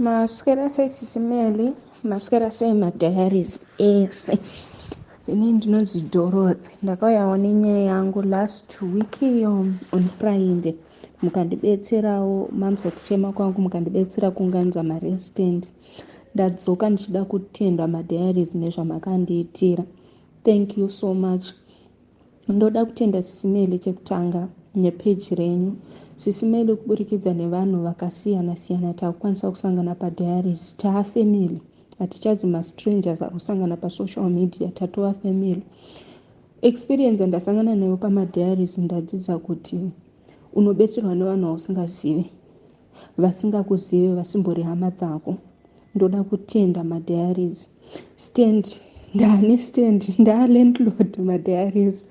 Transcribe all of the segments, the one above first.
Maswera sei Sisi Melly, maswera sei madiaries ese. Ini ndinonzi Dorothy, ndakauyawo nenyaya yangu last week iyo on Friday, mukandibetserawo manzwa kuchema kwangu, mukandibetsera kuunganidza mari yestand. Ndadzoka ndichida kutenda madiaries nezvamakandiitira. Thank you so much. Ndoda kutenda Sisi Melly chekutanga nepeji renyu. Sisi Melly, kuburikidza nevanhu vakasiyana siyana takukwanisa kusangana padiaries, taafamily, hatichazi mastrangers ari kusangana pasocial media, tatova family. Experience yandasangana nayo pamadiaries, ndadzidza kuti unobetserwa nevanhu vausingazive, vasingakuzive, vasimbori hama dzako. Ndoda kutenda madiaries. Stand, ndaane stand, ndaalandlord madiaries,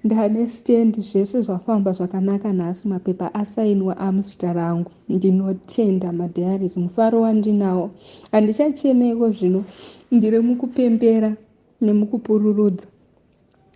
ndaane stand. Zvese zvafamba zvakanaka nhasi, mapepa asainwa amuzita rangu. Ndinotenda madiaries. Mufaro wandinawo, handichachemeko zvino, ndiri mukupembera nemukupururudza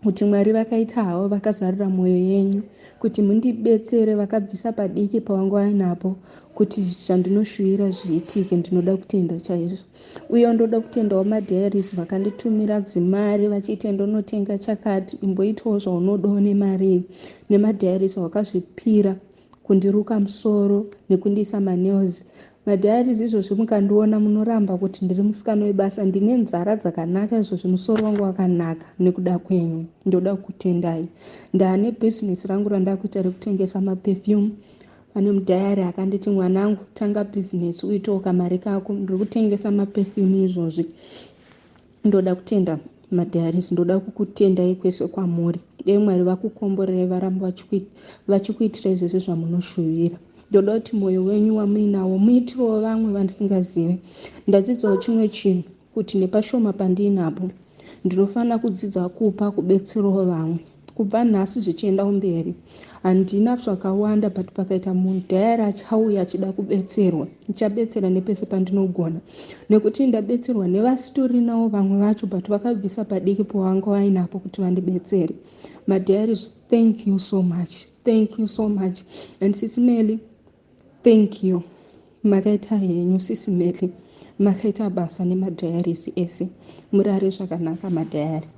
kuti Mwari vakaita havo, vakazarura mwoyo yenyu kuti mundibetsere, vakabvisa padiki pavanga vainapo kuti zvandinoshuvira zviitike. Ndinoda kutenda chaizvo. Uye ndoda kutendawo madiaries vakanditumira dzimari vachiite ndonotenga chakati, imboitawo zvaunodawo nemari iyi, nemadiaries vakazvipira kundiruka musoro nekundiisa manails. Madiaries, izvozvi mukandiona munoramba kuti ndiri musikana webasa. Ndine nzara dzakanaka izvozvi, musoro wangu wakanaka nekuda kwenyu. Ndoda kutendai. Ndaane bhizinesi rangu randakuita rekutengesa maperfume. Pane mudiary akanditi, "Mwanangu, tanga bhizinesi uitewo kamari kako." Ndiri kutengesa maperfume izvozvi. Ndoda kutenda madiaries, ndoda kukutendai kwese kwamuri. Dei Mwari vakukomborerai, varamba vachikuitirai zvese zvamunoshuvira. Ndoda kuti mwoyo wenyu wamuinawo muitirewo vamwe vandisingazivi. Ndadzidzawo chimwe chinhu, kuti nepashoma pandiinapo ndinofanira kudzidza kupa, kubetserawo vamwe. Kubva nhasi zvichienda kumberi, handina zvakawanda, but pakaita munhu diary achauya achida kubetserwa, ndichabetsera nepese pandinogona, nekuti ndabetserwa nevasitorinawo vamwe vacho, but vakabvisa padiki pavanga vainapo kuti vandibetsere. Madiaries, thank you so much, thank you so much. And Sisi Melly, thank you, makaita henyu. Sisi Melly, makaita basa nemadiaries ese. Murare zvakanaka madiary.